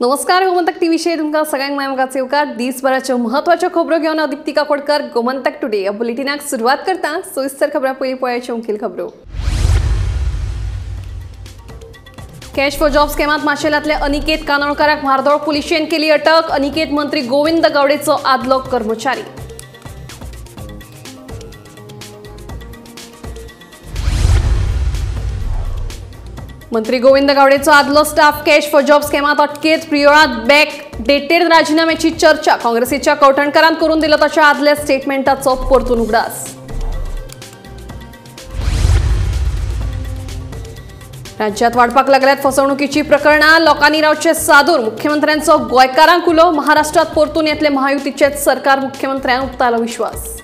नमस्कार, गोमंतक टीव्हीचेर तुमकां सगळ्यांक माय येवकार. दिसभराच्यो म्हत्वाच्यो खबरो घेवन हांव दीप्ती काकोडकर गोमंतक टुडे ह्या बुलेटिनाक सुरवात करता. सविस्तर खबरां पयलीं पळयाच्यो मुखेल खबरो. कॅश फॉर जॉब स्कॅमांत माशेलांतल्या अनिकेत कानोळकाराक म्हार्दोळ पुलिशेन केली अटक. अनिकेत मंत्री गोविंद गावडेचो आदलो कर्मचारी. मंत्री गोविंद गावडेचो आदलो स्टाफ कॅश फॉर जॉब स्कॅमांत अटकेत. प्रियोळांत बॅक डेटेड राजीनाम्याची चर्चा. काँग्रेसीच्या कवठणकारान करून दिलो ताच्या आदल्या स्टेटमेंटाचो परतून उगडास. राज्यात वाडपाक लागल्यात फसवणुकीची प्रकरणां. लोकांनी रावचे सादूर. मुख्यमंत्र्यांचो गोंयकारांक उलो. महाराष्ट्रात परतून येतले महायुतीचेच सरकार. मुख्यमंत्र्यान उक्तायलो विश्वास.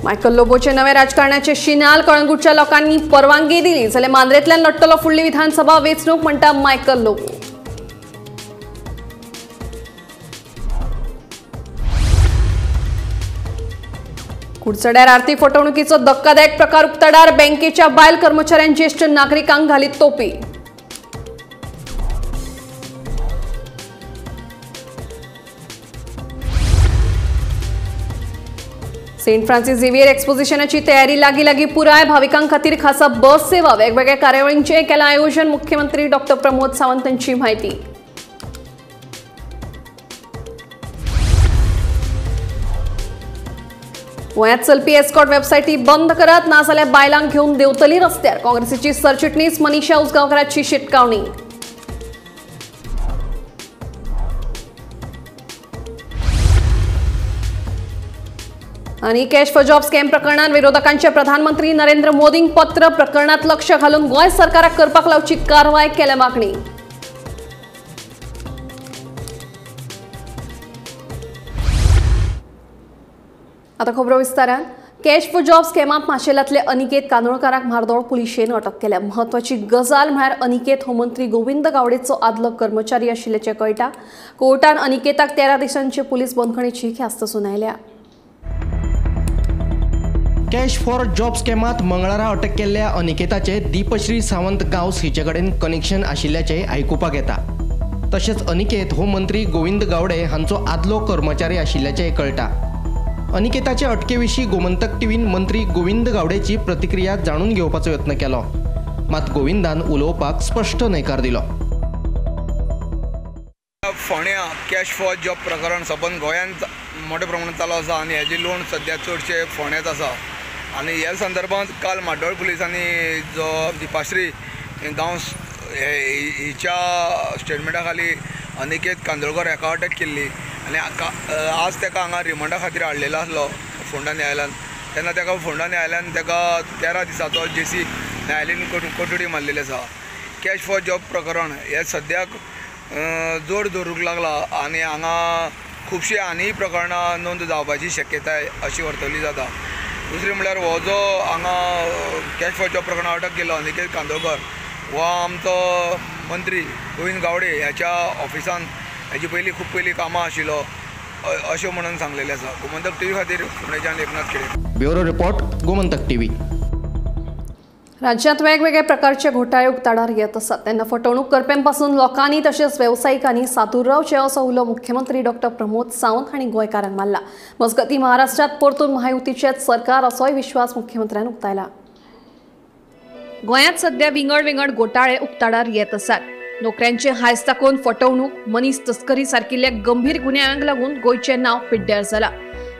मायकल लोबोचे नवे राजकारणाचे शिनाल. कळंगूटच्या लोकांनी परवानगी दिली जाल्यार मांद्रेंतल्यान लढटलो फुडली विधानसभा वेंचणूक म्हणटा मायकल लोबो. कुडचड्यार आर्थिक फटवणुकीचो धक्कादायक प्रकार उक्ताडार. बँकेच्या बायल कर्मचाऱ्यान ज्येष्ठ नागरिकांक घाली तोपी. सेंट फ्रांसिस झेवियर एक्सपोजिशनाची तयारी लागीं लागीं पुराय. भाविकां खातीर खासा बस सेवा. वेगवेगळ्या कार्यावळींचें केलां आयोजन. मुख्यमंत्री डॉ प्रमोद सावंत हांची म्हायती. गोंयांत चलपी एस्कॉर्ट वेबसायटी बंद करात, नाजाल्यार बायलांक घेवन देंवतली रस्त्यार. काँग्रेसीची सरचिटणीस मनीषा उसगांवकाराची शिटकावणी. आनी कॅश फॉर जॉब स्कॅम प्रकरणात विरोधकांचे प्रधानमंत्री नरेंद्र मोदींक पत्र. प्रकरणात लक्ष घालून गोंय सरकाराक करपाक लावची कारवाय केल्या मागणी. आता खबरो विस्तारान. Cash for job स्कॅमांत माशेलांतले Aniket कानोळकाराक Mardol पुलिशेन अटक केल्या. म्हत्वाची गजाल म्हळ्यार अनिकेत हो मंत्री गोविंद गावडेचो आदलो कर्मचारी आशिल्ल्याचें कळटा. कोर्टान अनिकेताक 13 दिसांचे पुलीस बंदखणीची ख्यास्त सुनायल्या. कॅश फॉर जॉब स्कॅमांत मंगळारा अटक केल्ल्या अनिकेताचे दीपश्री सावंत गांवस हिचे कडेन कनेक्शन आशिल्ल्याचें आयकुपाक येता. तशेंच अनिकेत हो मंत्री गोविंद गावडे हांचो आदलो कर्मचारी आशिल्ल्याचें कळटा. अनिकेताचे अटके विशीं गोमंतक टीव्हीन मंत्री गोविंद गावडेची प्रतिक्रिया जाणून घेवपाचो यत्न केलो, मात गोविंदान उलोवपाक स्पश्ट न्हयकार दिलो. फोंड्या कॅश फॉर जॉब प्रकरण सबंद गोंयांत मोठ्या प्रमाणात चालू आसा आनी हेजी लोन सद्या चडशे फोंड्यांत आसा. आनी ह्या संदर्भात काल म्हाड्डोळ पुलिसांनी जो दीपाश्री गांवस हिच्या स्टेटमेंटा खाली अनिकेत कांदोळकर हाका अटक केल्ली आनी आज ताका हांगा रिमांडा खातीर हाडलेलो आसलो फोंडा न्यायालयान. तेन्ना ताका फोंडा न्यायालयान ताका 13 दिसाचो जेसी न्यायालयीन कोठडी मारलेली आसा. कॅश फॉर जॉब प्रकरण हें सद्याक जोड धरूंक लागला आनी हांगा खुबशीं आनी प्रकरणां नोंद जावपाची शक्यताय अशी वर्तवली जाता. दुसरें म्हणल्यार हो जो हांगा कॅश फॉर जॉब प्रकरणां अटक केल्लो अनिकेत कांदोळकर हो आमचो मंत्री गोविंद गावडे ह्याच्या ऑफिसान हेजी पयलीं खूब पयलीं कामां आशिल्लो अशें म्हणून सांगलेलें आसा. गोमंतक टीव्ही खातीर फोंडेच्यान Eknath Khede. Bureau report, Gomantak TV. राज्यात वेगवेगळ्या प्रकारचे घोटाळे उक्ताडार येत आसात. तेन्ना फटवणूक करप्यांपासून लोकांनी तशेंच वेवसायिकांनी सादूर रावचें असो उलो मुख्यमंत्री डॉ प्रमोद सावंत हांणी गोंयकारांक मारला. मजगतीं महाराष्ट्रात परतून महायुतीचेच सरकार असोय विश्वास मुख्यमंत्र्यान उक्तायला. गोंयांत सध्या विंगड विंगड घोटाळे उक्ताडार येत आसात. नोकऱ्यांचे हायस दाखोवन फटवणूक, मनीस तस्करी सारकिल्ल्या गंभीर गुन्यांवांक लागून गोंयचें नांव पिड्ड्यार जालां.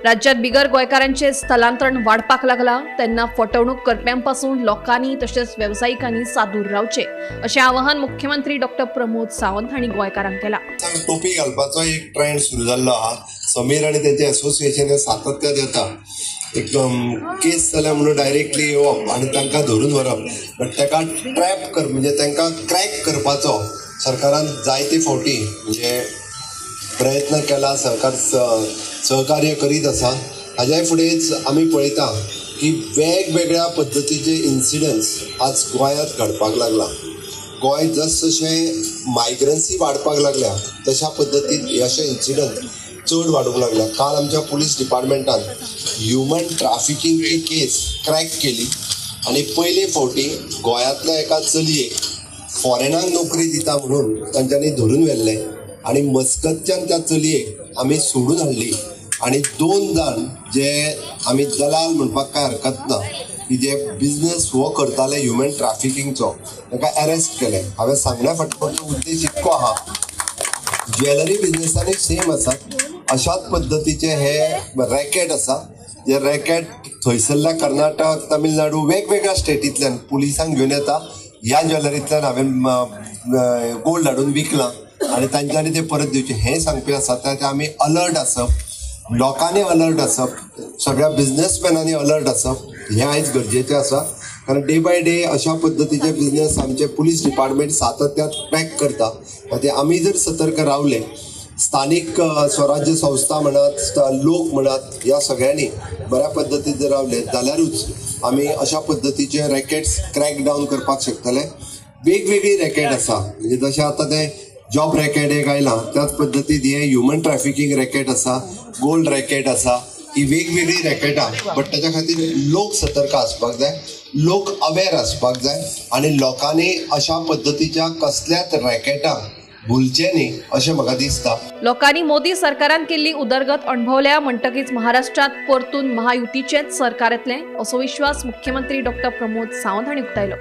राज्यात बिगर गोंयकारांचे स्थलांतरण वाडपाक लागला तेन्ना फटवणूक करप्यांपासून लोकांनी तशेंच वेवसायिकांनी सादूर रावचे अशें आवाहन मुख्यमंत्री डॉ प्रमोद सावंत हांणी गोंयकारांक केलां. टोपी घालपाचो एक ट्रेंड सुरू जाल्लो आहा. समीर आनी तेंचे एसोसिएशन सातत्यान येता. एक केस जाल्या म्हणून डायरेक्टली येवप आनी तांकां धरून व्हरप, बट ताका ट्रॅप कर म्हणजे तांकां क्रॅक करपाचो सरकारान जायते फावटी म्हणजे प्रयत्न केला. सरकार सहकार्य करीत आसा. हाज्याय फुडेंच आमी पळयता की वेगवेगळ्या पद्दतीचे इन्सिडंट्स आज गोंयांत घडपाक लागला. गोंय जस जशें मायग्रन्सी वाडपाक लागल्या तशा पद्दतीन हे अशे इन्सिडंट चड वाडूंक लागल्या. काल आमच्या पुलीस डिपार्टमेंटान ह्युमन ट्राफिकिंगची केस क्रॅक केली आनी पयले फावटी गोंयांतल्या एका चलयेक फॉरेनाक नोकरी दिता म्हणून तांच्यांनी धरून व्हेल्लें आनी मस्कतच्यान त्या चलयेक आमी सोडून हाडली. आनी 2 जाण जे आमी दलाल म्हणपाक कांय हरकत ना की जे बिजनस हो करताले ह्युमन ट्रॅफिकिंगचो ताका अरेस्ट केले. हांवें सांगण्या फाटलो उद्देश इतको आहा, ज्वेलरी बिजनसांनी सेम आसा, अशाच पद्दतीचे हे रॅकेट आसा. जे रॅकेट थंयसरल्या कर्नाटक, तमिळनाडू वेगवेगळ्या स्टेटींतल्यान पुलिसांक घेवन येता. ह्या ज्वेलरींतल्यान हांवें गोल्ड हाडून विकलां आनी तांच्यांनी ते परत दिवचें हें सांगपी आसा. त्या आमी अलर्ट आसप, लोकांनी अलर्ट आसप, सगळ्या बिजनसमॅनांनी अलर्ट आसप हें आयज गरजेचें आसा. कारण डे बाय डे अशा पद्दतीचे बिजनस आमचे पुलीस डिपार्टमेंट सातत्यान ट्रॅक करता. ते आमी जर सतर्क रावले, स्थानीक स्वराज्य संस्था म्हणात, लोक म्हणात, ह्या सगळ्यांनी बऱ्या पद्दतीन जर रावले जाल्यारूच आमी अशा पद्दतीचे रॅकेट्स क्रॅक डावन करपाक शकतले. वेगवेगळी रॅकेट आसा, म्हणजे जशें आतां तें जॉब रॅकेट एक आयलां त्याच पद्दतीन हें ह्युमन ट्रॅफिकींग रॅकेट आसा, गोल्ड रॅकेट आसा. ही वेगवेगळी रॅकेटां, बट ताच्या खातीर लोक सतर्क आसपाक जाय, लोक अवेर आसपाक जाय आनी लोकांनी अशा पद्दतीच्या कसल्याच रॅकेटांक भुलचें न्ही अशें म्हाका दिसता. लोकांनी मोदी सरकारान केल्ली उदरगत अणभवल्या म्हणटकीच महाराष्ट्रांत परतून महायुतीचेंच सरकार येतलें असो विश्वास मुख्यमंत्री डॉक्टर प्रमोद सावंत हांणी उक्तायलो.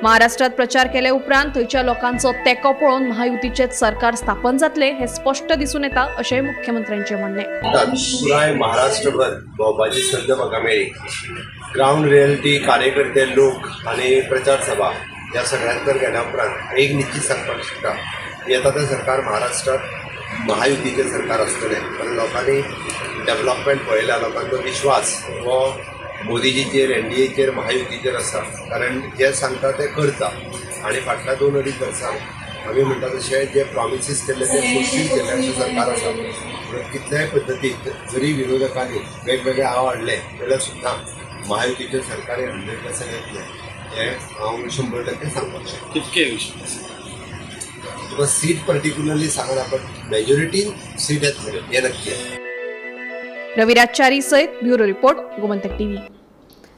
महाराष्ट्रात प्रचार केले उपरांत थंयच्या लोकांचो तेंको पळोवन महायुतीचेंच सरकार स्थापन जातलें हें स्पश्ट दिसून येता अशें मुख्यमंत्र्यांचें म्हणणें. पुराय महाराष्ट्रभर भोंवपाची संद म्हाका मेळ्ळी. ग्रावंड रियलिटी, कार्यकर्ते, लोक आनी प्रचार सभा ह्या सगळ्यांतर गेल्या उपरांत एक निश्चित सांगपाक शकता, येता तें सरकार महाराष्ट्रात महायुतीचें सरकार आसतलें. कारण लोकांनी डेवलपमेंट पळयला, लोकांचो विश्वास हो मोदीजीचेर, एनडीएचेर, महायुतीचेर आसा. कारण जे सांगता ते करता आनी फाटल्या 2-2.5 वर्सां आमी म्हणटा तशें जे प्रॉमिसीस केल्ले ते फुलफील केले अशें सरकार आसा. म्हणून कितल्याय पद्दतीन जरी विरोधकांनी वेगवेगळे आव हाडले जाल्यार सुद्दां महायुतीचें सरकार 100% येतलें हें हांव 100% सांगपाक शकता. कितके विश्वास तुका सीट पर्टिक्युलरली सांगना, बट मेजॉरिटी सीट येतलें हें नक्की. रविराज च्यारी सयत bureau report, Gomantak TV.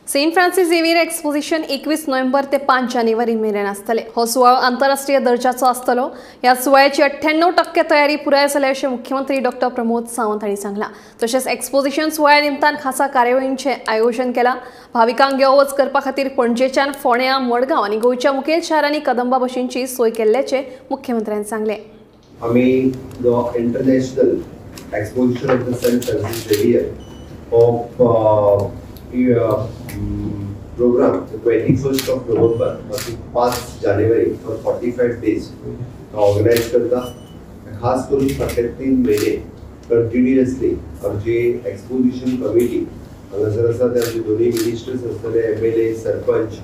Saint Francis Xavier exposition 21 नोव्हेंबर ते 5 जानेवारी मेरेन आसतले. हो सुवाळो आंतरराष्ट्रीय दर्जाचो आसतलो. ह्या सुवाळ्याची 98% तयारी पुराय जाल्या अशें मुख्यमंत्री डॉक्टर प्रमोद सावंत हांणी सांगलां. तशेंच एक्सपोजिशन सुवाळ्या निमतान खासा कार्यावळींचें आयोजन केलां. भाविकांक यो वच करपा खातीर पणजेच्यान फोंड्यां, मडगांव आनी गोंयच्या मुखेल शारांनी कदंबा बशींची सोय केल्ल्याचें मुख्यमंत्र्यान सांगलें. आमी जो international exposition of the Saint Francis Xavier of program 21st of November 5 January for 45 days organise करता. खास करून फाटले 3 म्हयने कंटिन्युअसली आमची एक्सपोजिशन कमिटी हांगासर आसा, ते आमचे दोनूय मिनिस्टर्स आसतले, MLA, sarpanch,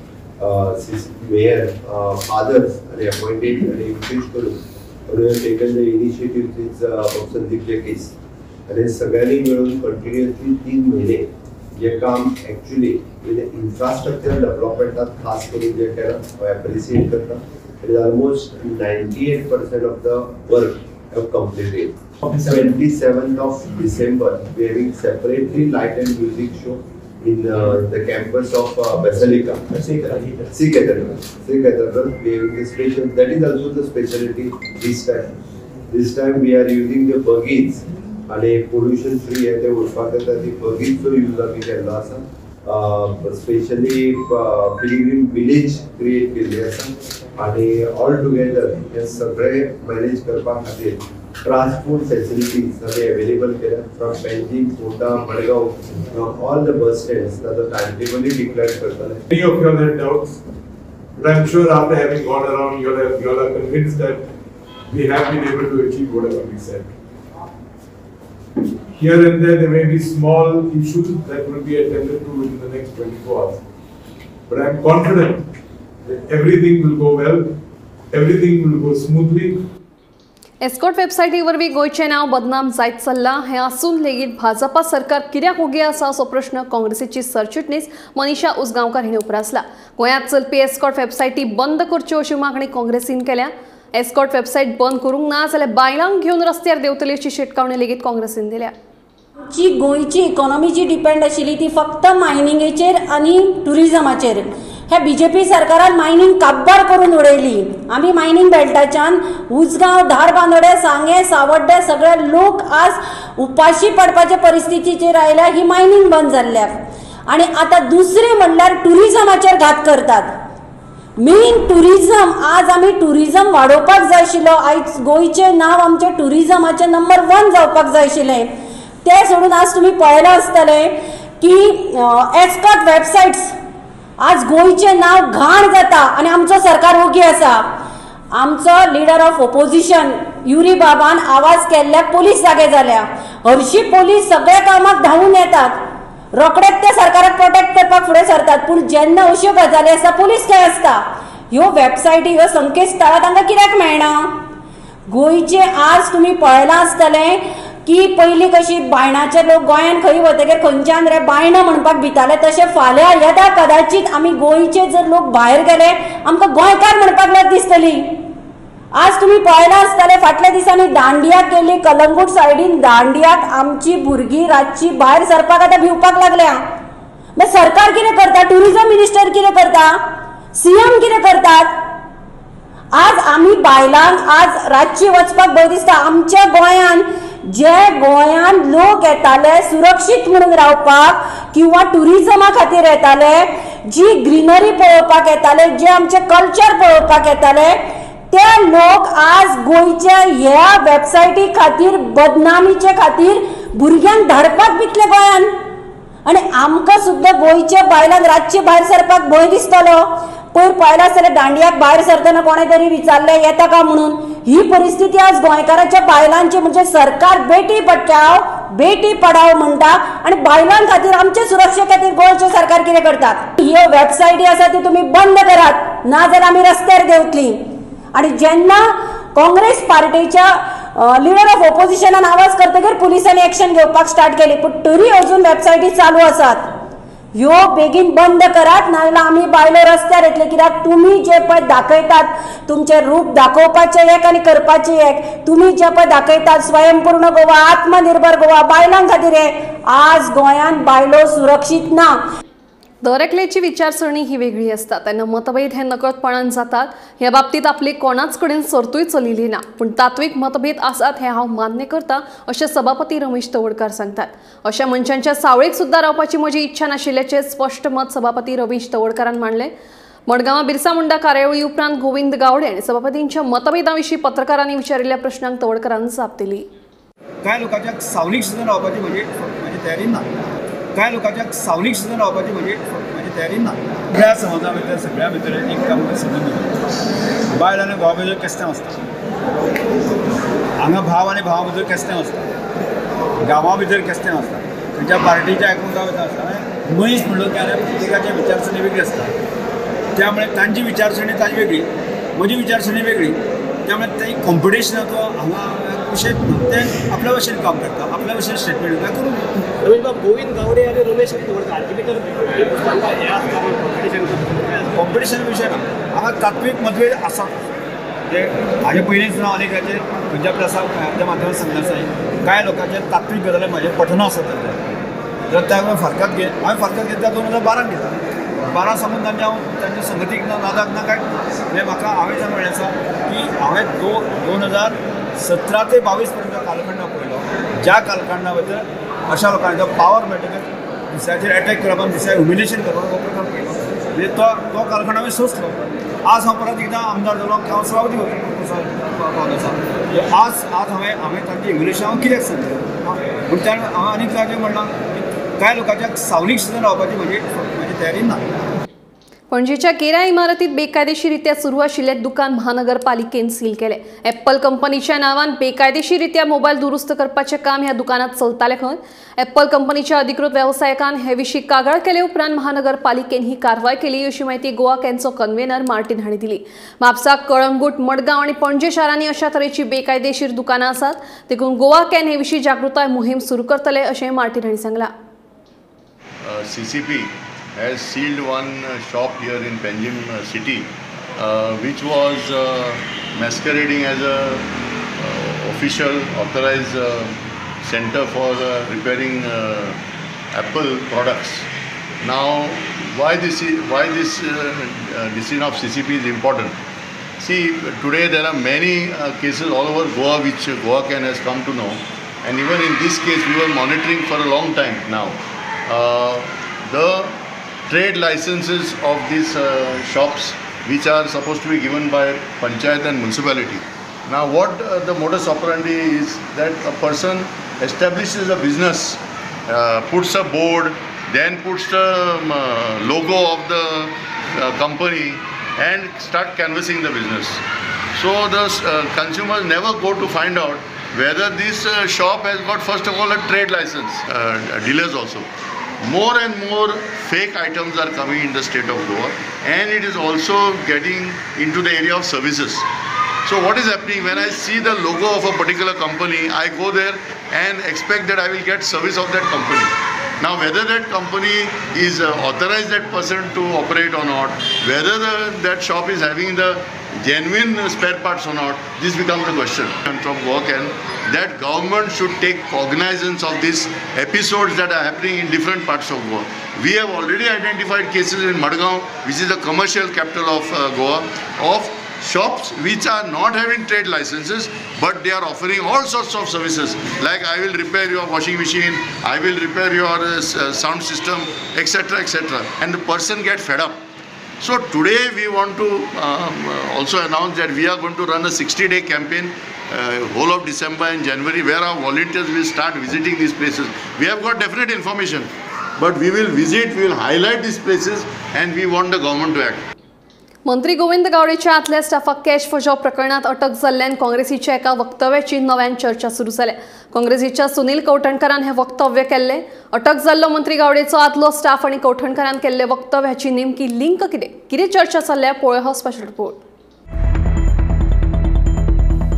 mayor, fathers आनी अपॉइंटेड, आनी विशेश करून taken the initiative is Sandeep Jacques आनी सगळ्यांनी मेळून कंटिन्युअसली 3 म्हयने जे काम एक्चुअली इन्फ्रास्ट्रक्चर डेव्हलपमेंटात खास करून जे केलां हांव एप्रिसिएट करता. It is almost 98% of the work have completed. 27th of December we having separately light and music show in the campus of Basilica, See Cathedral. See Cathedral, we having a special, that is also the speciality this time. This time we are using the buggies आणि pollution free आहे ते उरपाक जाता ती बगीचो use आमी केल्लो आसा. Specially pilgrim village create केल्ली आसा आनी ऑल टुगेदर हे सगळे मॅनेज करपा खातीर ट्रान्सपोर्ट फॅसिलिटीज आमी अवेलेबल केल्या from Panjim, Ponda, Madgaon, from all the bus stands. ताचो टायम टेबलूय डिक्लेअर करतले. Many of you all had doubts, but I'm sure after having gone around, you all are convinced that we have been able to achieve whatever we said. Here and there, there may be small issues that will be attended to within the next 24 hours. But I am confident that everything will go well, everything will go smoothly. Escort वेबसायटी वरवीं गोंयचें नांव बदनाम जायत चल्लां हें आसून लेगीत भाजपा सरकार कित्याक ओगी आसा असो प्रश्न काँग्रेसीची सरचिटणीस मनीषा उसगांवकार हिणें उप्रासला. गोंयांत चलपी एस्कॉर्ट वेबसायटी बंद करच्यो अशी मागणी काँग्रेसीन केल्या. एस्कॉर्ट वेबसायट बंद करूंक ना जाल्यार बायलांक घेवन रस्त्यार देंवतली अशी शिटकावणी लेगीत काँग्रेसीन दिल्या. आमची गोंयची इकॉनॉमी जी डिपेंड आशिल्ली ती फक्त मायनिंगेचेर आनी ट्युरिजमाचेर. ह्या बीजेपी सरकारान मायनींग काबार करून उडयली. आमी मायनींग बेल्टाच्यान उजगांव, धारबांदोडे, सांगें, सावड्डे सगळे लोक आज उपाशी पडपाचे परिस्थितीचेर आयल्या ही मायनींग बंद जाल्ल्याक. आनी आतां दुसरें म्हणल्यार ट्युरिजमाचेर घात करतात. मेन ट्युरिजम, आज आमी ट्युरिजम वाडोवपाक जाय आशिल्लो. आयज गोंयचें नांव आमचें ट्युरिजमाचें नंबर 1 जावपाक जाय आशिल्लें, तें सोडून आज तुमी पळयलां आसतलें की एस्कॉट वेबसायट्स आज गोंयचें नांव घाण जाता आनी आमचो सरकार ओगी आसा. आमचो लिडर ऑफ ओपोजिशन युरी बाबान आवाज केल्ल्याक पोलीस जागे जाल्या. हरशी पोलीस सगळ्या कामाक धांवून येतात, रोखडेच ते सरकाराक प्रोटेक्ट करपाक फुडें सरतात, पूण जेन्ना अश्यो गजाली आसता पोलीस खंय आसता? ह्यो वेबसायटी, ह्यो संकेतस्थळां तांकां कित्याक मेळना? गोंयचे आज तुमी पळयलां आसतलें की पयलीं कशी बायणाचे लोक गोंयान खंय वतकीर खंयच्यान रे बायणां म्हणपाक भिताले, तशें फाल्यां येदा कदाचीत आमी गोंयचे जर लोक भायर गेले आमकां गोंयकार म्हणपाक लज दिसतली. आज तुमी पळयलां आसतलें फाटल्या दिसांनी दांडियाक गेली, कलंगूट सायडीन दांडियाक आमची भुरगीं रातची भायर सरपाक आतां भिवपाक लागल्या. मागीर सरकार कितें करता? ट्युरिजम मिनिस्टर कितें करता? सीएम कितें करतात? आज आमी बायलांक आज रातची वचपाक भंय दिसता. आमच्या गोंयान जे गोंयान लोक येताले सुरक्षीत म्हणून रावपाक किंवा ट्युरिजमा खातीर येताले, जी ग्रिनरी पळोवपाक येताले, जे आमचे कल्चर पळोवपाक येताले, ते लोक आज गोंयच्या ह्या वेबसायटी खातीर, बदनामीचे खातीर भुरग्यांक धाडपाक भितले गोंयान. आनी आमकां सुद्दां गोंयच्या बायलांक रातचे भायर सरपाक भंय दिसतलो. पयर पळयलां जाल्यार दांडियाक भायर सरतना कोणें तरी विचारलें येता का म्हणून. ही परिस्थिती आज गोंयकाराच्या बायलांची, म्हणजे सरकार बेटी बचाव बेटी पढाव म्हणटा आनी बायलां खातीर, आमचे सुरक्षे खातीर गोंयचें सरकार कितें करतात? ह्यो वेबसायटी आसा ती तुमी बंद करात, ना जाल्यार आमी रस्त्यार देंवतली. आनी जेन्ना काँग्रेस पार्टीच्या लिडर ऑफ ओपोजिशनान आवाज करतकीर पुलिसांनी एक्शन घेवपाक स्टार्ट केली, पूण तरी अजून वेबसायटी चालू आसात. ह्यो बेगीन बंद करात, नाजाल्यार आमी बायलो रस्त्यार येतले. कित्याक तुमी जे पळय दाखयतात तुमचें रूप दाखोवपाचें एक आनी करपाचें एक. तुमी जे पळय दाखयतात स्वयंपूर्ण गोवा, आत्मनिर्भर गोवा, बायलां खातीर हें, आज गोंयांत बायलो सुरक्षीत ना. दर एकल्याची विचारसरणी ही वेगळी आसता, तेन्ना मतभेद हे नकळतपणान जातात. ह्या बाबतींत आपली कोणाच कडेन सर्तूय चलिल्ली ना, पूण तात्वीक मतभेद आसात हें हांव मान्य करता अशें सभापती रमेश तवडकार सांगतात. अशा मनशांच्या सावळेक सुद्दां रावपाची म्हजी इच्छा नाशिल्ल्याचें स्पश्ट मत सभापती रमेश तवडकारान मांडलें. मडगांवां बिरसा मुंडा कार्यावळी उपरांत गोविंद गावडे आनी सभापतींच्या मतभेदा विशीं पत्रकारांनी विचारिल्ल्या प्रश्नांक तवडकारान जाप दिली. कांय लोकांच्या सावळीक सुद्दां रावपाची म्हजी तयारी ना, कांय लोकांच्या सावलीक सुद्दां रावपाची म्हजी तयारी ना. सगळ्या समाजा भितर सगळ्या भितर एक काम संबंद उरता. बायल आनी भाव भितर केस्तांव आसता, हांगा भाव आनी भावा भितर केस्तांव आसता, गांवा भितर केस्तांव आसता, खंयच्या पार्टीच्या एकामेका भितर आसता. मनीस म्हणलो की आनी प्रत्येकाची विचारसरणी वेगळी आसता, त्यामुळे तांची विचारसरणी ताजी वेगळी, म्हजी विचारसरणी वेगळी, त्यामुळे ते कॉम्पिटिशनाचो हांगा विशय ते आपल्या भशेन काम करता, आपल्या भशेन स्टेटमेंट दिता करून. रमेश गोविंद गावडे आनी रमेश तवडकर हांचे भितर कॉम्पिटिशन विशय ना, हांगा तात्वीक मतभेद आसा. म्हणजे हाजे पयलींच हांव अनेकाचे खंयच्या प्रेसा माध्यमांत सांगता आसा, कांय लोकांचे तात्वीक गजाली म्हजें पठण आसत जाल्यार त्या हांवें फारकत घे, हांवें फारकत घेतल्या 2012 घेतला. 12 सावन तांचे हांव तांच्या संगतीक ना, नादाक ना, कांय म्हणजे म्हाका हांवें सांगलें आसा की हांवें 2017 ते 22 पर्यंत कालखंड पळयलो, ज्या कालखंडा भितर अशा लोकांचो पावर मेळटकच दुसऱ्याचेर एटॅक करप आनी दुसऱ्या ह्युमिलेशन करप हो प्रकार पळयलो. म्हणजे तो कालखंड हांवें सोंसलो. आज हांव परत एकदां आमदार जालो, हांव सभापती पावलो आसा. म्हणजे आज आज हांवें तांचें ह्युमिलेशन हांव कित्याक सांगलें पूण त्या हांवें आनी ताचें म्हणलां की कांय लोकांच्या सावलीक सुद्दां रावपाची म्हजी तयारी ना. पणजेच्या केरा इमारतीत बेकायदेशीरित्या सुरू आशिल्लें दुकान महानगरपालिकेन सील केलें. एप्पल कंपनीच्या नांवान बेकायदेशीरित्या मोबायल दुरुस्त करपाचें काम ह्या दुकानात चलतालें खंय. एप्पल कंपनीच्या अधिकृत वेवसायिकान हे विशीं कागाळ केले उपरांत महानगरपालिकेन ही कारवाय केली अशी म्हायती गोवा कॅनचो कन्व्हेनर मार्टीन हांणी दिली. म्हापसा, कळंगूट, मडगांव आनी पणजे शारांनी अशा तरेची बेकायदेशीर दुकानां आसात, देखून गोवा can हे विशीं जागृताय मोहीम सुरू करतले अशें मार्टीन हांणी सांगलां. CCP has sealed one shop here in Panjim city, which was masquerading as a official authorized center for repairing Apple products. Now, Why this decision of CCP is important? See, today there are many cases all over Goa which GoaCan has come to know, and even in this case we were monitoring for a long time now. The trade licenses of these shops which are supposed to be given by panchayat and municipality. Now what the modus operandi is that a person establishes a business, puts a board, then puts the logo of the company and start canvassing the business. So the consumers never go to find out whether this shop has got first of all a trade license. Dealers also. More and more fake items are coming in the state of Goa, and it is also getting into the area of services. So what is happening, when I see the logo of a particular company, I go there and expect that I will get service of that company. Now whether that company is authorized that person to operate or not, whether that shop is having the genuine spare parts or not, this becomes the question. And from GoaCan, that government should take cognizance of these episodes that are happening in different parts of Goa. We have already identified cases in Madgaon, which is the commercial capital of Goa, of shops which are not having trade licenses, but they are offering all sorts of services, like I will repair your washing machine, I will repair your sound system, etc., etc. And the person gets fed up. So today we want to also announce that we are going to run a 60-day campaign, whole of December and January, where our volunteers will start visiting these places. We have got definite information, but we will visit, we will highlight these places, and we want the government to act. मंत्री गोविंद गावडेच्या आतल्या स्टाफाक cash for job प्रकरणात अटक जाल्ल्यान काँग्रेसीच्या एका वक्तव्याची नव्यान चर्चा सुरू जाल्या. काँग्रेसीच्या सुनील कवठणकरान हे वक्तव्य केल्लें. अटक जाल्लो मंत्री गावडेचो आदलो स्टाफ आनी कवठणकरान केल्ले वक्तव्याची नेमकी लिंक कितें, कितें चर्चा चल्ल्या, पळोवया हो special report.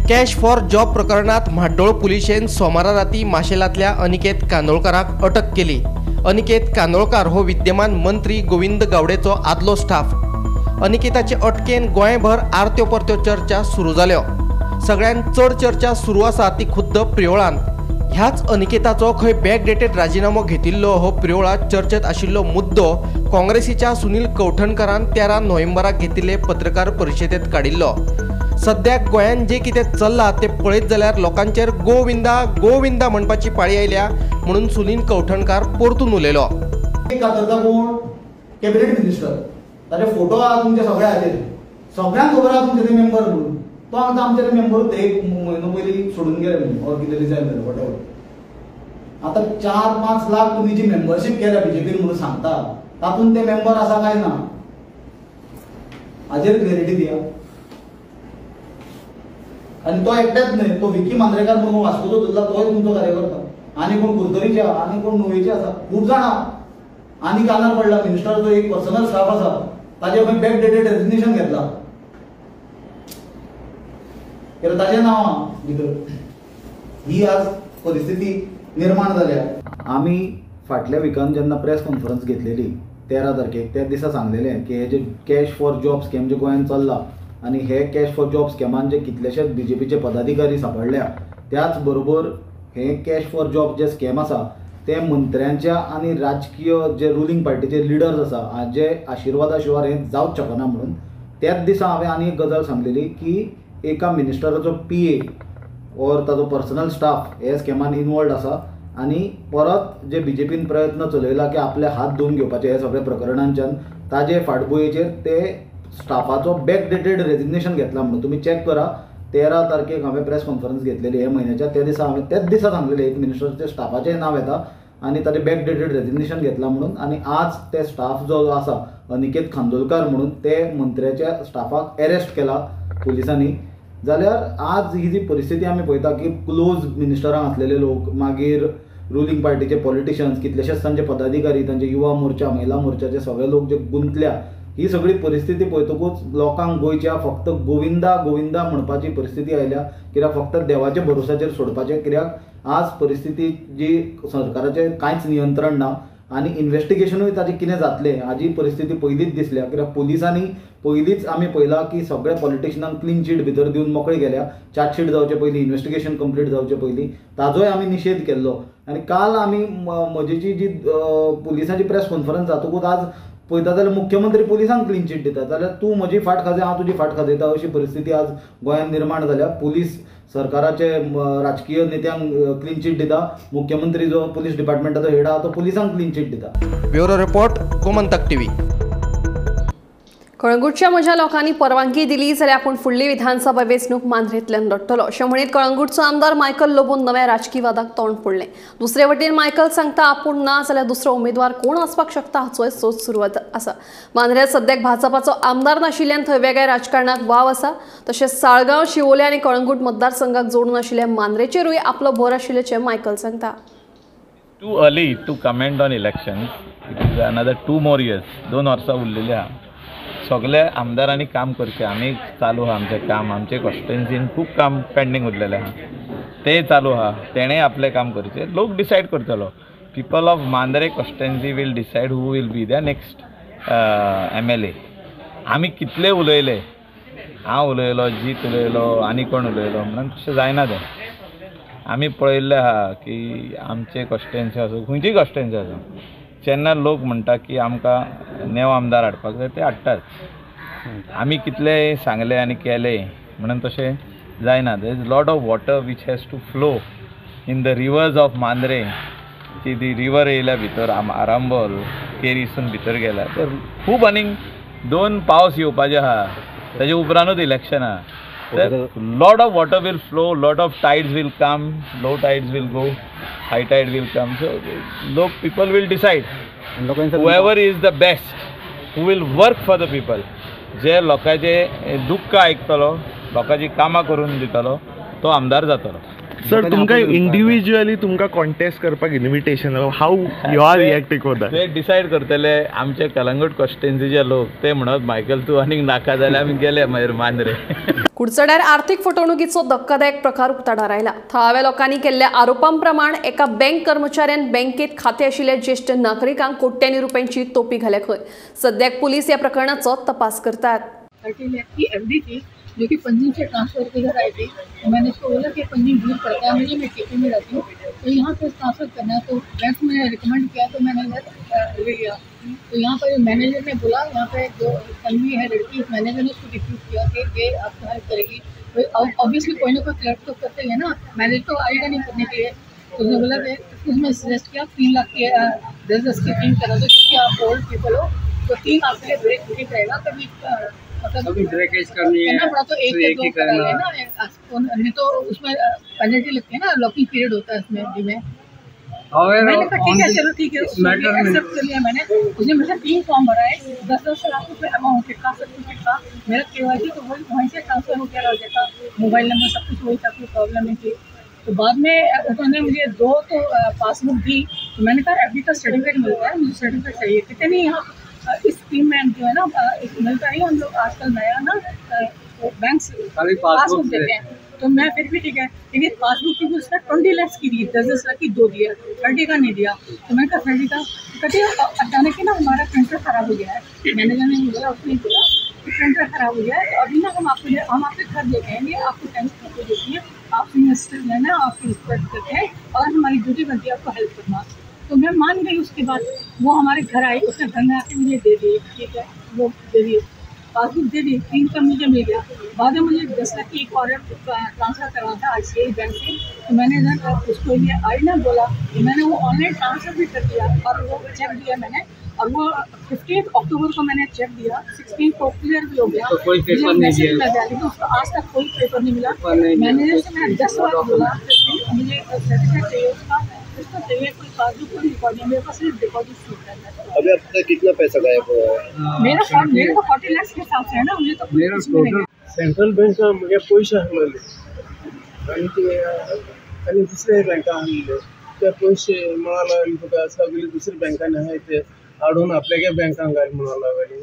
Cash for job प्रकरणात म्हाड्डोळ पुलिशेन सोमारा राती माशेलांतल्या अनिकेत कांदोळकाराक अटक केली. अनिकेत कांदोळकार हो विद्यमान मंत्री गोविंद गावडेचो आदलो स्टाफ. अनिकेताचे अटकेन गोंयभर आरत्यो परत्यो चर्चा सुरू जाल्यो. सगळ्यांत चड चर्चा सुरू आसा ती खुद्द प्रियोळान. ह्याच अनिकेताचो खंय बॅकडेटेड राजिनामो घेतिल्लो हो प्रियोळा चर्चेत आशिल्लो मुद्दो काँग्रेसीच्या सुनील कवठणकरान 13 नोव्हेंबराक घेतिल्ले पत्रकार परिशदेंत काडिल्लो. सद्याक गोंयांत जें कितें चल्लां तें पळयत जाल्यार लोकांचेर गोविंदा गोविंदा म्हणपाची पाळी आयल्या म्हणून सुनील कवठणकार परतून उलयलो. कॅबिनेट मिनिस्टर ताजे फोटो आहा तुमच्या सगळ्या हाजेर, सगळ्यांक खबर आहा तुमचे ते मेंबर म्हणून. तो आतां आमचे ते मेंबरूच एक म्हयनो पयलीं सोडून गेले म्हणून, ऑर कितें रिजायन जालें वॉटेवर. आतां 4-5 लाख तुमी जी मेंबरशीप केल्या बीजेपीन म्हणून सांगता, तातूंत ते मेंबर आसा काय ना हाजेर क्लॅरिटी दिया. आनी तो एकटेच न्हय, तो विकी मांद्रेकार म्हणून वास्कोचो धरला, तोय तुमचो कार्यकर्ता, आनी कोण कुरतरीचे आनी कोण नुवेचे आसा, खूब जाणां. आनी कानार पडला मिनिस्टराचो एक पर्सनल स्टाफ आसा, ताजे खंय बॅक डेटेड रेजिग्नेशन घेतला, कित्याक ताजें नांव आहा भितर. ही आज परिस्थिती निर्माण जाल्या. आमी फाटल्या विकान जेन्ना प्रेस कॉन्फरन्स घेतलेली 13 तारखेक, त्या दिसा सांगलेलें की हे जे कॅश फॉर जॉब स्कॅम जे गोंयांत चल्ला आनी हे कॅश फॉर जॉब स्कॅमान जे कितलेशेच बीजेपीचे पदाधिकारी सांपडल्या, त्याच बरोबर हे cash for job J scam आसा ते मंत्र्यांच्या आनी राजकीय जे रुलींग पार्टीचे लिडर्स आसा हाजे आशिर्वादा शिवाय हें जावंक शकना म्हणून. त्याच दिसा हांवें आनी एक गजाल सांगलेली की एका मिनिस्टराचो पी ए ऑर ताजो पर्सनल स्टाफ हे स्कॅमान इनवॉल्ड आसा आनी परत जे बीजेपीन प्रयत्न चलयला की आपले हात धुवन घेवपाचे हे सगळे प्रकरणांच्यान, ताजे फाटभुंयेचेर ते स्टाफाचो बॅक डेटेड रेजिग्नेशन घेतला म्हणून. तुमी चॅक करा, 13 तारखेक हांवें प्रेस कॉन्फरन्स घेतलेली हे म्हयन्याच्या, त्या दिसा हांवें त्याच दिसा सांगलेलें एक मिनिस्टराचे स्टाफाचें नांव येता आनी ताजें बॅक डेटेड रेजिग्नेशन घेतला म्हणून. आनी आज ते स्टाफ जो आसा अनिकेत खांडोलकार म्हणून, ते मंत्र्याच्या स्टाफाक एरेस्ट केला पुलिसांनी. जाल्यार आज ही जी परिस्थिती आमी पळयता की क्लोज मिनिस्टरांक आसलेले लोक, मागीर रुलींग पार्टीचे पॉलिटिशियन्स, कितलेशेच तांचे पदाधिकारी, तांचे युवा मोर्चा, महिला मोर्चाचे सगळे लोक जे गुंतल्या, ही सगळी परिस्थिती पळयतकूच लोकांक गोंयच्या फक्त गोविंदा गोविंदा म्हणपाची परिस्थिती आयल्या. कित्याक फक्त देवाच्या भरोसाचेर सोडपाचें, कित्याक आज परिस्थिती जी सरकाराचें कांयच नियंत्रण ना आनी इन्वेस्टिगेशनूय ताजें कितें जातलें हाजी परिस्थिती पयलींच दिसल्या. कित्याक पुलिसांनी पयलींच आमी पळयलां की सगळ्या पॉलिटिशियनांक क्लीन चीट भितर दिवन मोकळे गेल्या, चार्जशीट जावचे पयलीं, इन्वेस्टिगेशन कंप्लीट जावचे पयलीं, ताजोय आमी निशेध केल्लो. आनी काल आमी म्हजेची जी पुलिसांची प्रेस कॉन्फरन्स जातकूच आज पळयता जाल्यार मुख्यमंत्री पुलिसांक क्लीन चीट दिता, जाल्यार तूं म्हजी फाट खाजय हांव तुजी फाट खाजयता अशी परिस्थिती आज गोंयांत निर्माण जाल्या. पुलीस सरकाराचे राजकीय नेत्यांक क्लीन चीट दिता, मुख्यमंत्री जो पुलीस डिपार्टमेंटाचो हेड आहा तो पुलिसांक क्लीन चीट दिता. Bureau report, Gomantak TV. कळंगूटच्या म्हज्या लोकांनी परवानगी दिली जाल्यार आपूण फुडली विधानसभा वेंचणूक मांद्रेंतल्यान लढटलो अशें म्हणीत कळंगूटचो आमदार मायकल लोबोन नव्या राजकी वादाक तोंड फोडलें. दुसरे वटेन मायकल सांगता आपूण ना जाल्यार दुसरो उमेदवार कोण आसपाक शकता हाचोय सोद सुरवात आसा. मांद्र्यांत सद्याक भाजपाचो आमदार नाशिल्ल्यान थंय वेगळ्या राजकारणाक वाव आसा. तशेंच साळगांव, शिवोले आनी कळंगूट मतदारसंघाक जोडून आशिल्ल्या मांद्रेचेरूय आपलो भर आशिल्ल्याचें मायकल सांगता. Too early to comment on elections. It is another 2 more years. 2 वर्सां उरलेली आहा. सगळे आमदारांनी काम करचें. आमी चालू आहा आमचें काम, आमचे कॉन्स्टिट्युएन्सीन खूब काम पेंडींग उरलेलें आहा, तें चालू आहा. तेणें आपलें काम करचें, लोक डिसायड करतलो. People of Mandrem constituency will decide who will be the next MLA. आमी कितले उलयले, हांव उलयलो, जीत उलयलो, आनी कोण उलयलो म्हणून तशें जायना तें. आमी पळयल्लें आहा की आमचे कॉन्स्टिट्युएन्सी आसूं, खंयचीय कॉन्स्टिट्युएन्सी आसूं, जेन्ना लोक म्हणटा की आमकां नेव आमदार हाडपाक जाय ते हाडटात. आमी कितले सांगले आनी केले म्हणून तशें जायना. There is lot of water which has to flow in the rivers of Mandrem. की ती रिवर येयल्या भितर आरांबोल केरीसून भितर गेल्या तर खूब आनीक 2 पावस येवपाचे आहा, ताजे उपरांतूच इलेक्शन आहा. Lot of water will flow, lot of tides will come, low tides will go, high tide will come. So लोक, people will decide whoever is the best, who will work for the people. जे लोकांचे दुख्ख आयकतलो, लोकांची कामां करून दितलो तो आमदार जातलो. सर, तुमकां इंडिविज्युअली तुमकां कॉन्टेस्ट करपाक invitation, how you are reacting for that? ते डिसायड करतले आमचे कलंगूट कॉन्स्टिट्युएन्सीचे लोक. ते म्हणत मायकल तूं आनीक नाका जाल्यार आमी गेले मागीर मांद्रे. कुडचड्यार आर्थिक फटवणुकीचो धक्कादायक प्रकार उक्ताडार आयला. थळाव्या लोकांनी केल्ल्या आरोपांप्रमाण एका बँक कर्मचाऱ्यान बँकेत खाते आशिल्ल्या ज्येश्ठ नागरिकांक कोट्यांनी रुपयांची तोपी घाल्या खंय. सद्याक पुलीस ह्या प्रकरणाचो तपास करतात. 30 लाख की एफडी थी जो कि पंजिम से ट्रांसफ़र के घर आई थी. तो मैंने उसको बोला कि पंजिम दूर पड़ता है मुझे, मैं केपी में रहती हूँ, तो यहाँ पे ट्रांसफ़र करना है. तो बैंक में रिकमेंड किया तो मैंने इधर ले लिया. तो यहाँ पर मैनेजर ने बोला, यहाँ पे जो तन्वी है लड़की, उस मैनेजर ने उसको रिफ्यूज़ किया कि ये आपको हेल्प करेगी. ऑब्वियसली कोई ना कोई क्लर्क तो करते ही है ना, मैनेजर तो आएगा नहीं करने के लिए. तो उसने बोला कि उसमें सजेस्ट किया 3 लाख के 10-10 के 3 करा दो, क्योंकि आप ओल्ड पीपल हो तो 3 आपके लिए ब्रेक ठीक रहेगा. कभी मतलब ब्रेकेज करनी है करना पड़ा तो एक या 2 करा लेना, नहीं तो उसमें पेनल्टी लगती है ना, लॉकिंग पीरियड होता है इसमें भी। में मैंने कहा ठीक है, चलो ठीक है, एक्सेप्ट कर लिया मैंने। उसने मुझे 3 फॉर्म भराए, 10-10 लाख रुपये अमाउंट का, सब कुछ था। मेरा KYC तो वही वहीं से ट्रांसफर हो गया, हो जाता, मोबाइल नंबर सब कुछ वही था, कोई प्रॉब्लम नहीं थी। तो बाद में उन्होंने मुझे 2 तो पासबुक दी। तो मैंने कहा एफडी का सर्टिफिकेट मिलता है, मुझे सर्टिफिकेट चाहिए। कहते नहीं, यहाँ इस स्कीम में जो है ना मिलता नहीं, हम लोग आजकल नया ना बैंक पासबुक देते हैं। तो मैं फिर भी ठीक है, लेकिन पासबुक की भी उसने 20 लाख की दी, 10-10 लाख की 2 दिया, 30 का नहीं दिया। तो मैंने कहा 30 का, कहते अचानक ही ना हमारा प्रिंटर ख़राब हो गया है। मैनेजर ने बोला, उसने बोला कि प्रिंटर ख़राब हो गया है, तो अभी ना हम आपके घर लेके आएंगे, आपको टेंशन आपको देती है, आप इन्वेस्टर लेना, आपकी रिस्पेक्ट करते हैं और हमारी ड्यूटी बनती है आपको हेल्प करना। तो मैं मान गई। उसके बाद वो हमारे घर आई, उसने घर में आके मुझे दे दिए, ठीक है, वो दे दिए, पासबुक दे दी, 3 का मुझे मिल गया। बाद में मुझे 10 लाख की एक और ट्रांसफ़र करना था ICICI bank से। तो मैंने इधर उसको ये आई ना बोला, तो मैंने वो ऑनलाइन ट्रांसफ़र भी कर दिया और वो चेक दिया मैंने, और वो 15 अक्टूबर को मैंने चेक दिया, 16 को क्लियर भी हो गया। तो कोई पेपर नहीं दिया, लेकिन उसको आज तक कोई पेपर नहीं मिला। मैनेजर से मैंने 10 बार बोला मुझे सर्टिफिकेट चाहिए उसका, उसका चाहिए, कोई पासबुक, कोई रिकॉर्डिंग, मेरे पास सिर्फ डिपॉजिट स्लिप है। अभी आपका कितना पैसा गायब हुआ है? मेरा तो 40 लाख के हिसाब से है ना, मुझे तो मेरा टोटल सेंट्रल बँका म्हगे पयशे आसलेले आनी ते आनी दुसऱ्या बँका आसलेले ते पयशे म्हणा लागले तुका सगळे दुसऱ्या बँकांनी आहाय ते हाडून आपल्यागे बँकांक घाल म्हणून लागले,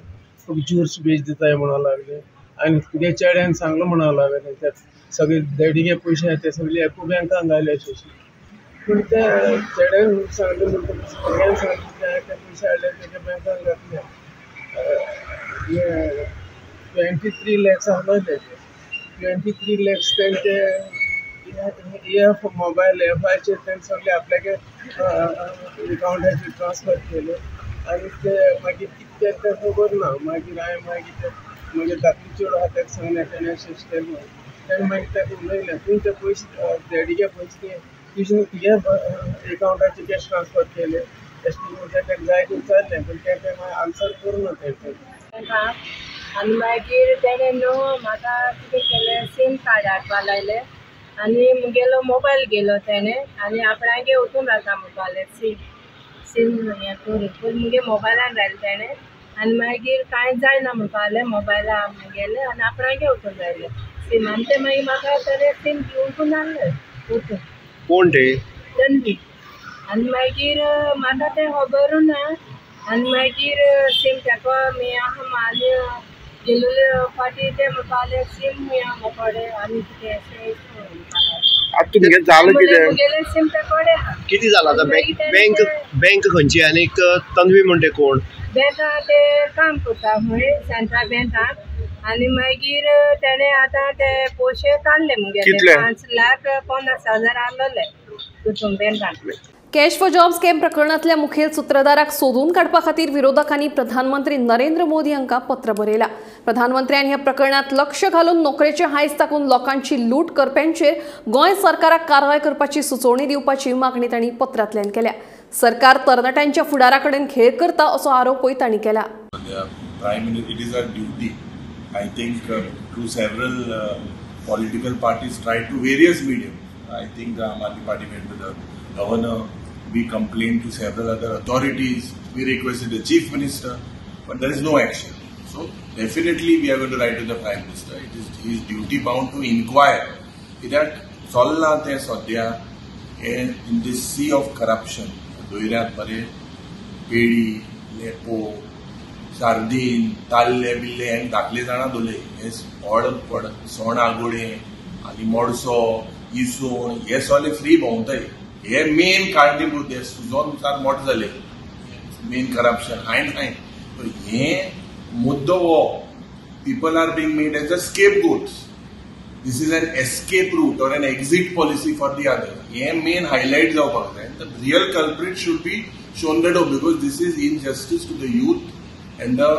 तुका ज्यूस बेच दिताय म्हणून लागले आनी तुगे चेड्यान सांगलो म्हणून लागले, ते सगळे डॅडीगे पयशे आहाय ते सगळे एकू बँकांक घाले अशें अशें. पूण ते चेड्यान सांगले म्हणटकच भुरग्यान सांगले ते पयशे हाडले तेज्या बँकांक घातले. 23 लॅक्स आसलो तेजे, 23 लॅक्स तेंचे एफ मोबायल एफाचेर तेणें सगळे आपल्यागे अकाउंटाचेर ट्रान्सफर केले. आनी ते मागीर कितें केलें तें खबर ना. मागीर हांवें मागीर ते म्हगे धाकली चेडूं आहा ताका सांगलें, तेणें अशें अशें केलें म्हणून. तेणें मागीर ताका उलयलें, तुवें ते पयशे डॅडीगे पयशे तुवें तुजे तुगे एकावंटाचेर कॅश ट्रान्सफर केले अशें म्हणून ताका जायते विचारलें, पूण तें तें मागीर आन्सर करूं ना तें. आनी मागीर तेणें न्हू म्हाका कितें केलें, सीम कार्ड हाडपा लायलें आनी मुगेलो मोबायल गेलो तेणें आनी आपणागे वचून रावता म्हणपालें सीम सीम हें करून, पूण मुगे मोबायलान रायलें तेणें आनी मागीर कांय जायना म्हणपालें मोबायला मुगेलें आनी आपणागे वचून रायलें सीम. आनी तें मागीर म्हाका तेणें सीम घेवन हाडलें वचून. कोण ते? तन्वी. आनी मागीर म्हाका तें खबरूय ना. आनी मागीर सीम ताका मी आहा आनी गेलेले फाटी ते म्हणपाले सीम मोकडे आनी कितें अशें. आतां तुमगें जालें कितें? मुगेलें सीम ते कडेन आहा. कितें जालां आतां? बँक बँक खंयची आनीक तन्वी म्हणटे कोण? बँका ते काम करता खंय सेंट्रल बँकाक. आनी मागीर तेणें आतां ते पयशे काडले मुगेले 5,50,000 आसलेले तितून बँकान. कॅश फॉर जॉब स्कॅम प्रकरणांतल्या मुखेल सुत्रधाराक सोदून काडपा खातीर विरोधकांनी प्रधानमंत्री नरेंद्र मोदी हांकां पत्र बरयलां. प्रधानमंत्र्यान ह्या प्रकरणांत लक्ष घालून नोकरेचे हांयस दाखोवन लोकांची लूट करप्यांचेर गोंय सरकाराक कारवाय करपाची सुचोवणी दिवपाची मागणी तांणी पत्रांतल्यान केल्या. सरकार तरणाट्यांच्या फुडारा कडेन खेळ करता असो आरोपूय तांणी केला. It is our duty. I think through several political parties tried to various mediums. I think the Aam Aadmi Party went to the governor. We complained to several other authorities. We requested the chief minister, but there is no action. So definitely we are going to write to the Prime Minister. It is his duty bound to inquire. कित्याक चल्लां तें सद्या in this sea of corruption. दोयऱ्यांत मरे पेडी, लेपो, सार्दीन, ताल्ले बिल्ले आनी धाकले जाणां दोले हे व्हड व्हड सोण आगोडे आनी मोडसो, इसोण हे सगळे फ्री भोंवताय. हे मेन कारणीभूत हे सुजोन सार मोठे जाले मेन करप्शन हायन हायन. हे मुद्दो हो people are being made as a scapegoats. This is an escape route or an exit policy for the other. हे मेन हायलायट जावपाक जाय. The real culprit should be shown the door because this is injustice to the youth and the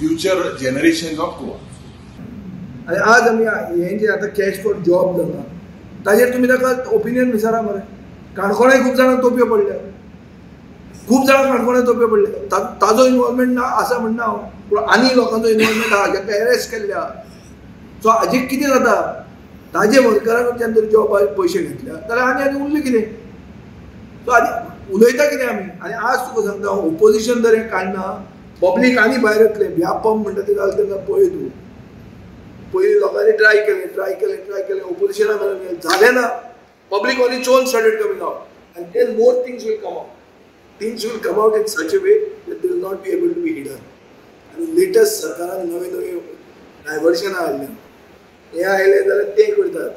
future generations of Goa. आनी आज आमी हें जें आतां cash for job जाला ताजेर तुमी ताका ओपिनियन विचारा मरे. काणकोणाय खूब जाणांक तोपयो पडल्या, खूब जाणांक काणकोणाय तोपयो पडल्या. ताजो इनवॉल्वमेंट ना आसा म्हणना हांव, पूण आनी लोकांचो इनवॉल्वमेंट आहा जांकां एरेस्ट केल्ले आहा. सो हाजेर कितें जाता, ताजे वर्करां जर जॉबार पयशे घेतल्या जाल्यार आनी आनी उरलें कितें? सो आनी उलयता कितें आमी? आनी आज तुका सांगता हांव, ओपोजिशन जर हें काडना पब्लीक आनी भायर येतलें. व्यापम म्हणटा तें जालें तेन्ना पळय तूं, पयलीं लोकांनी ट्राय केलें ट्राय केलें ट्राय केलें, ओपोजिशना मेरेन जालें ना. Public on its own started coming out, and then more things will come out. Things will come out in such a way that they will not be able to be hidden. आनी latest सरकारान नवे नवे डायवर्शनां हाडल्या. हें आयलें जाल्यार तें करतात,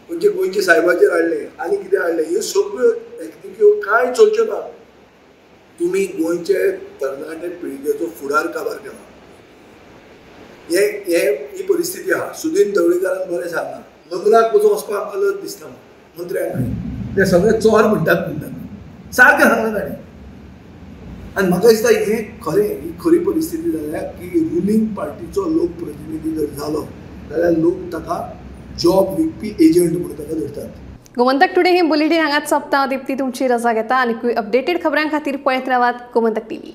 खंयचे गोंयचे सायबाचेर हाडलें आनी कितें हाडलें. ह्यो सगळ्यो टॅक्निक्यो कांय चलच्यो ना. तुमी गोंयचे तरणाटे पिळगेचो फुडार काबार केला. हे हे ही परिस्थिती आहा. सुदीन ढवळीकारान बरें सांगलां, लग्नाक पसून वचपाक आमकां लज दिसता मंत्र्यांक, ते सगळे चोर म्हणटात म्हणटात सारकें सांगलें ताणें. आनी म्हाका दिसता हें खरें, ही खरी परिस्थिती जाल्या की रुलींग पार्टीचो लोकप्रतिनिधी जर जालो जाल्यार लोक ताका जॉब विकपी एजंट म्हणून ताका धरतात. गोमंतक टुडे ही बुलेटीन हांगाच सोंपता. दीप्ती तुमची रजा घेता. आनीकूय अपडेटेड खबरां खातीर पळयत रावात गोमंतक टीव्ही.